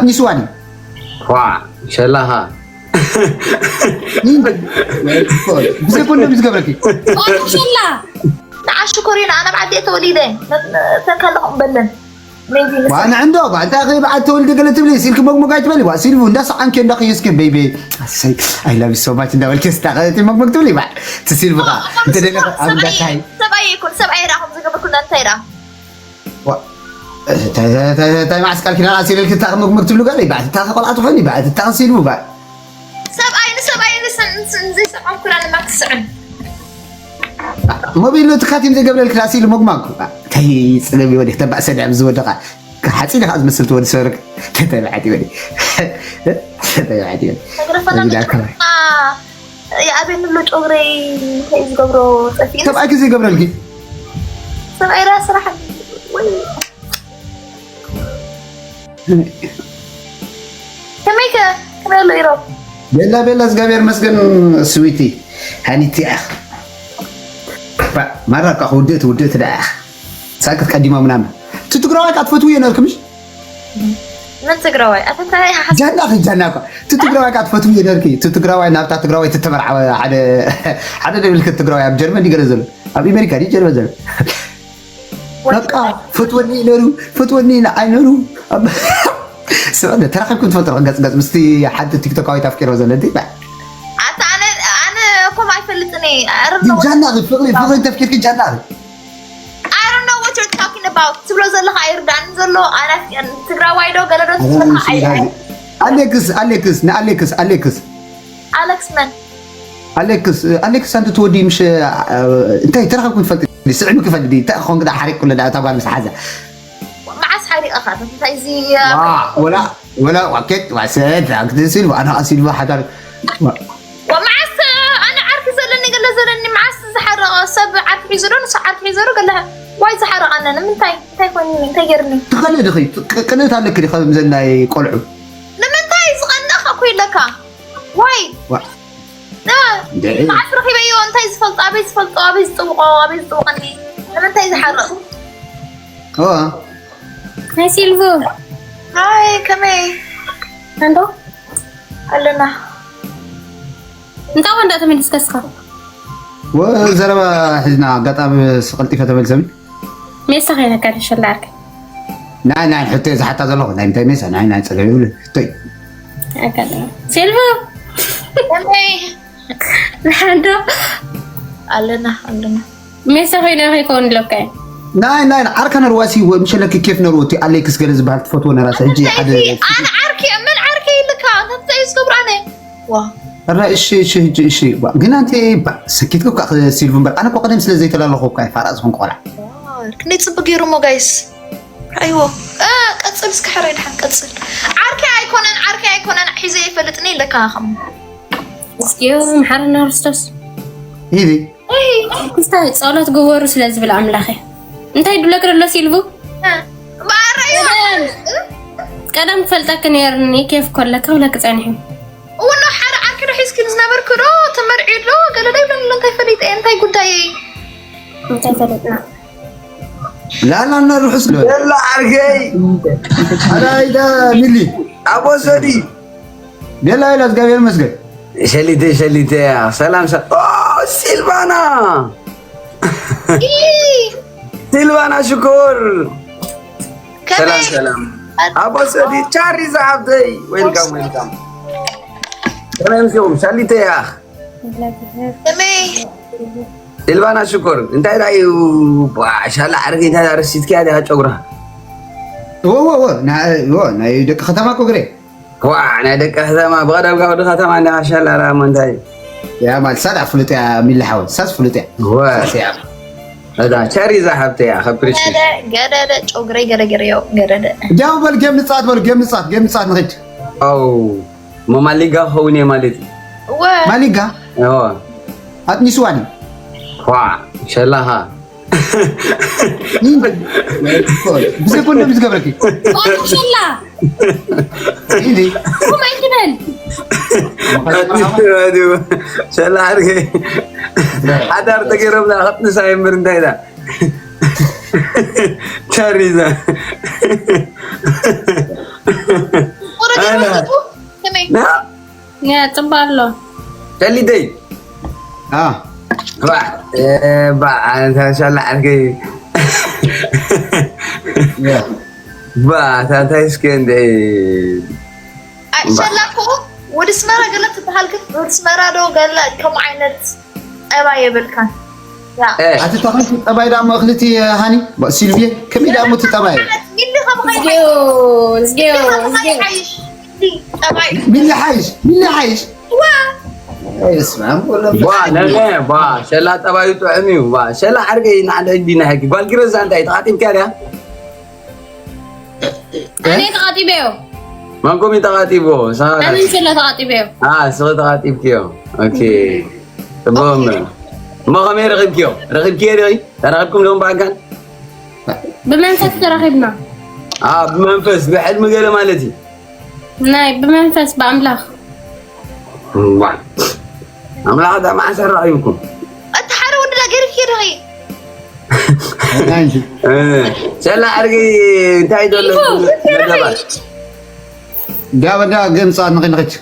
ኒስዋኒ ኳ ሸላኻ ብዘይ ኮንዶም ዝገብረኪ ሸላ ንዓሽ ኮሪና ኣነ ብዓዲ ተወሊደ ተንካለኹም በለን ዋና ዕንዶ ባንታ ከይ በዓል ተወልደ ገለ ትብሊ ሲልክ መግመግ ኣይትበሊ ዋ ሲልቡ እንዳ ሰዓንኪ እንዳ ከየስኪ ቤቢ ኣሰይ I love you so much እንዳ ወልኪ ስታ ከቲ መግመግ ትብሊ ባ ትሲልቡ ካ እንተ ደለ ኣብ እንዳ ታይ ሰብኣይ ይኩን ሰብኣይ ዳኹም ዝገብርኩ እንታይ ዳ ታይ ማዕስ ቃል ኪዳን ኣሲር ልክ ታኽ መግመግ ትብሉ ጋር ባ ታኽ ቆልዓ ትኾኒ ባ ታኽ ሲልቡ ባ ሰብኣይ ንሰብኣይ ዘይሰምዖም ኩላ ንማክስዕም ሞቢል ትካቲም ዘይገብረልክ ራሲ ልሞግማኩ እንታይ ፅለብ ወዲ ተባእ ሰድያ ዝወደቃ ሓፂን ከዓ ዝመስል ትወዲ ሰበርክ ተተባዕት ይበል ተተባዕት ይበል ተግረፈና የኣበይ ንብሎ ጨጉረይ እንታይ ዝገብሮ ጠፊእና ሰብኣይክ ዘይገብረልኪ ሰብኣይ ራ ስራሕ ወይ ከመይከ ከመይ ኣሎ ኢሮብ ቤላ ቤላ እግዚኣብሔር መስገን ስዊቲ ሃኒቲ ኣኽ ማራ ካ ውድእት ውድእት ደኣ ሳክት ቀዲማ ምናምን እቲ ትግራዋይ ካ ትፈትውዮ ነርክ ምሽ ምን ትግራዋይ ኣፈንታይ ሓሓስ ጃና ኺ ጃና ኳ እቲ ትግራዋይ ካ ትፈትውዮ ነርክ እቲ ትግራዋይ ናብታ ትግራዋይ ትተመርዓወ ሓደ ሓደ ደብልክ ትግራዋይ ኣብ ጀርመን ይገለ ዘሎ ኣብ ኣሜሪካ ድዩ ጀርመን ዘሎ በቃ ፈትወኒ ነሩ ፈትወኒ ንዓይ ነሩ ስለ ተራኺብኩም ትፈልጡ ገጽ ገጽ ምስቲ ሓንቲ ቲክቶካዊት ኣፍቂሮ ዘለቲ ኣታ ኣነ ኣነ ኮም ኣይፈልጥን እየ ኣረብ ነው ጃና ፍቅሪ ፍቅሪ ተፍቂርኪ ጃና I don't know what you're talking about ትብሎ ዘለኻ ኣይርዳእን ዘሎ ኣነ ትግራዋይ ዶ ገለዶ ትብለካ ኣይ ኣሌክስ ኣሌክስ ንኣሌክስ ኣሌክስ ኣሌክስ መን ኣሌክስ ኣሌክስ ኣንቲ ትወዲ ምሽ እንታይ ተራኸብኩም ትፈልጥ ስዕሚ ክፈልጥ እንታይ ኾን ግዳ ሓሪቅ ኩለ ዳታ ጓል ምስ ሓዛ መዓስ ሓሪቐኻ እንታይ እዚ ወላ ወላ ዋኬት ዋሰት ክትስል ኣና ኣሲል ሓዳር መዓስ ኣነ ዓርኪ ዘለኒ ገለ ዘለኒ መዓስ ዝሓረቐ ሰብ ዓርኪ ሒዙ ዶ ንሱ ዓርኪ ሒዘ ዶ ገለ ዋይ ዝሓረቐነ ንምንታይ እንታይ ኮይኑ እንታይ ገርኒ ትኸልእ ድኺ ቅንእት ኣለክ ዲ ከም ዘናይ ቆልዑ ንምንታይ ዝቐንእ ከኩ ኢለካ ዋይ መዓስ ረኺበዮ እንታይ ዝፈልጦ ኣበይ ዝፈልጦ ኣበይ ዝጥውቆ ኣበይ ዝጥውቀኒ ንምንታይ ዝሓርቕ ኦ ናይ ሲልቮ ሃይ ከመይ እንዶ ኣለና እንታይ ወንዳ ተመልስካ እስኻ ወ ዘረባ ሒዝና ኣጋጣሚ ቀልጢፈ ተመልሰኒ ሜሳ ከይነካ ሸላርክ ናይ ናይ ሕቶ ዝሓታ ዘለኹ ናይ እንታይ ሜሳ ናይ ናይ ጸገብ ይብሉ ሕቶይ ኣጋጣሚ ሲልቮ ከመይ ንሓንዶ ኣለና ኣለና ሜሳ ኮይነ ከይከውን ኣለካ ናይ ናይ ዓርካ ነርዋሲ ምሸለክ ኬፍ ነርዎ እቲ ኣሌክስ ገለ ዝበሃል ትፈትዎ ነራሲ ሕጂ ሓደ ኣነ ዓርኪ መን ዓርኪ ኢልካ እንታይ ዝገብሩ ኣነ ዋ ራ እሺ እሺ እሺ እሺ ዋ፣ ግን ኣንተ ባ ሰኪት እኮ ከ ሲልቭ እምበር ኣነ እኮ ቀደም ስለ ዘይተላለኹ እኮ ፋራ ዝኾንኩ ቆልዓ ክንደይ ፅቡቅ ገይሩ እሞ ጋይስ ኣይዎ እ፣ ቀፅል እስከ ሕራይ ድሓን ቀፅል ዓርኪ ኣይኮነን ዓርኪ ኣይኮነን ሒዘ ይፈልጥኒ ኢለካ ከም እስኪዮ መሓረና ክርስቶስ ይዲ ክስታ ጸሎት ግበሩ ስለ ዝብል ኣምላኸ እንታይ ድብለክ ደሎ ሲልቭ ባረዮ ቀደም ክፈልጠክ ነርኒ ኬፍ ኮለካ ብለክ ጸኒሑ እውኖ ሓደ ዓርኪ ዶ ሒዝኪ ዝነበርክ ዶ ተመርዒ ዶ ገለ ዶ ይብለኒ እንታይ ፈሊጠ እንታይ ጉዳይ እንታይ ፈለጥና ላላ እና ርሑስ ዶ የላ ዓርከይ ኣዳይዳ ሚሊ ኣቦ ሰዲ ገላ ኢላ እግዚኣብሔር ይመስገን ሸሊተ ሸሊተ ሰላም ሰ- ኦ፣ ሲልቫና ሲልቫና ሽኮር ሰላም ሰላም ኣቦ ሰዲ ቻሪ ዝሓፍተይ ዌልካም ዌልካም ሰላም ሲኹም ሻሊተ ያኽ ከመይ ሲልቫና ሽኮር እንታይ ዳ እዩ ቧ፣ ሻላ ዓርኪ እንታይ ዳ ረሲትክያ ዲኻ ጨጉራ ወወወ ናይ ደቂ ከተማ እኮ ግሬ ዋ ናይ ደቂ ከተማ ብቐደም ካብ ወዲ ከተማ እንዳ ሻላ ራሞ እንታይ ያ ማለት ሳዳ ፍሉጥ እያ ሚሊ ሓወይ ሳስ ፍሉጥ እያ ወ ሳስ እያ እዛ ቸሪዛ ሓብተያ ከፕሪሽ ገደደ ጨጉረይ ገረገረዮ ገደደ ጃው በል ጌም ንጻት በል ጌም ንጻት ጌም ንጻት ንኸድ ኣው መማሊጋ ኸውን እየ ማለት እዩ እወ ማሊጋ ኦ ኣጥኒስዋኒ ኳ ሸላኻ ብዘይ ኮንዶም ዝገብረኪ ሸላ እንዲ ኮመይ ትበል ሸላ ዓርከይ ሓዳር ተገይሮምና ከጥንሳ የምር እንታይ ዳ ቻሪዛ ኣነ ከመይ ና ያ ጽባ ኣሎ ሸሊደይ አ ባ እ፣ ባ ኣንታ ሻላ ዓርከይ ያ ባ ሳንታይ እስከ እንደ ኣይ፣ ሸላ እኮ ወደ ስመራ ገለ ትበሃል ግን ወደ ስመራ ዶ ገለ ከም ዓይነት ጠባ የብልካን ያ እ፣ ኣቲ ተኸንቱ ጠባይ ዳሞ እኽልቲ ሃኒ ሲልቪየ ከመይ ዳሞ እቲ ጠባይ ሚሊ ከም ኸይድ ዝጌዮ ዝጌዮ ዝጌዮ ሓይሽ ጠባይ ሚሊ ሓይሽ ሚሊ ሓይሽ ዋ ስማም ባ ነነ ባ ሸላ ጠባዩ ጥዑም እዩ ባ ሸላ ዓርከይ ንዓደ ሕጂ ናሕኪ ጓል ጊረዛ እንታይ ተቓጢብካ ድያ ኣነ ተቓጢበዮ መንኮም ተቓጢቦ ኣነ ስለ ተቓጢበዮ ስኺ ተቓጢብክዮ ኦኬ ጽቡቕ እሞ እሞ ከመይ ረኺብክዮ ረኺብክዮ ዲኺ ተራኺብኩም ዶም ብኣካል ብመንፈስ ተራኺብና ብመንፈስ ብሕልሚ ገለ ማለት እዩ ናይ ብመንፈስ ብኣምላኽ ዋ ኣምላኽ ዳ መዓስ ኣራኺብኩም እቲ ሓደ ወዲ ዳ ገሪፍኪ ዲኺ እ፣ ሰላ ዓርጊ እንታይ ዘሎ መደባት ዳበዳ ገምፃ ንኽንኽች